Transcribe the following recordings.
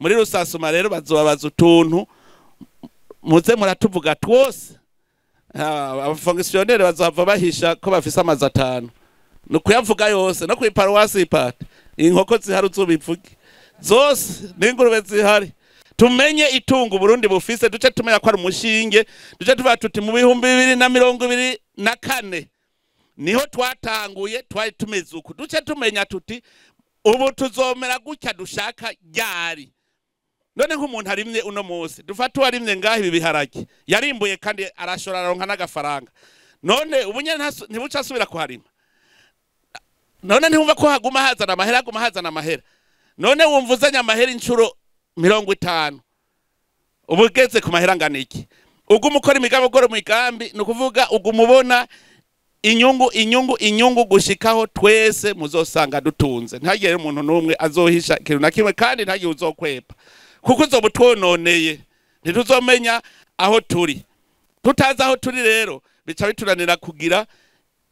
Muri rusasuma rero bazobabaza utuntu muze muratuvuga twose. Abafonctionnaire bazohava bahisha ko bafise amazu 5, ni ukuyavuga yose. No kw'iparuwasi ipata inkoko zihari uzubivuge zose n'ingurube zihari, tumenye itungo Burundi bufise, duce tumenya ko ari umushinge, duce tuvuga tuti mu 2024 niho twatanguye, twari tumeze uku, duce tumenya tuti ubu tuzomera gutya dushaka ryari. None nk'umuntu arimye uno munsi, dufate uwarimye ngaho ibi biharage, yarimbuye kandi arashora aronka n'agafaranga, none ubu nyene ntibuca asubira kuharima? None ntiwumva ko haguma hazana amahera, haguma hazana amahera? None wumva uzanye amahera inshuro 50, uba ugeze ku mahera angana iki? Uguma ukora imigambi, ukora imigambi, ni ukuvuga uguma ubona inyungu, inyungu, inyungu, gushikaho twese muzosanga dutunze. Ntihagire umuntu n'umwe azohisha ikintu na kimwe, kandi ntihagire uzokwepa, kuko uzoba utwononeye, ntituzomenya aho turi. Tutazi aho turi rero bica bitunanira kugira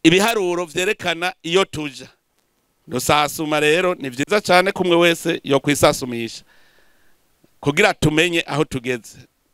ibiharuro vyerekana iyo tuja. Rusasuma rero ni vyiza cyane kumwe wese yo kwisasumisha kugira tumenye aho tugeze.